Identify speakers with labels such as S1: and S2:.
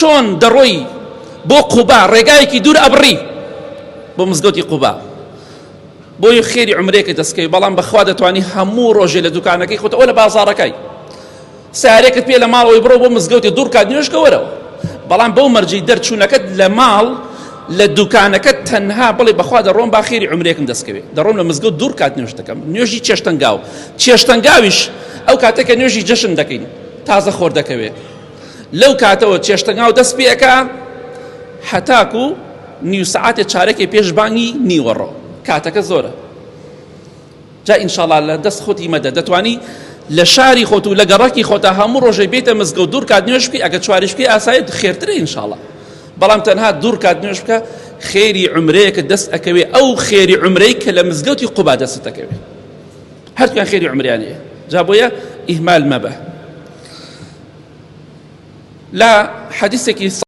S1: چۆن دەڕۆی بۆ قوبا ڕێگایەکی دوور ئەبڕی بۆ مزگەوتی قوبا بۆی خێری عمرێکە دەستکەوی بەڵام بەخوا دەتوانی هەموو ڕۆژێ لە دوکانەکەی خۆتەوە لە بازاڕەکەی سارێکت پێ لە ماڵەوەی بڕۆ بۆ مزگەوتی دوور کات نوێژکە وەرەوە بەڵام بەو مەرجی دەرچوونەکەت لە ماڵ لە دوکانەکەت تەنها بڵێ بەخوا دەڕۆم با خێری عمرێکم دەستکەوێ دەڕۆم لە مزگەوت دوور کات نوێژ دەکەم نوێژی چێشتەنگاو چێشتەنگاویش ئەو کاتێکە نوێژی جەشن دەکەین تازە خۆر دەکەوێ لەو کاتەوە چێشتەنگاو دەست پێ ئەکا هەتاکو نیو سەعاتێ چارەکێ پێش بانگی نیوەڕۆ کاتەکە زۆرە جا ئینشاڵا لە دەست خۆتی مەدە دەتوانی لە شاری خۆت و لە گەڕەکی خۆتا هەموو ڕۆژێ بێتە مزگەوت دوور کات نوێژ بکەی ئەگەر چواریش بکەی ئاسایت خێرترە ئینشاڵا بەڵام تەنها دوور کات نوێژ بکە خێری عمرەیەکە دەست ئەکەوێ ئەو خێری عمرەی کە لە مزگەوتی قوبا دەستت ئەکەوێ هەردووکیان خێری عمریان هەیە جا بۆیە ئیهمال مەبە لە حەدیسێکی.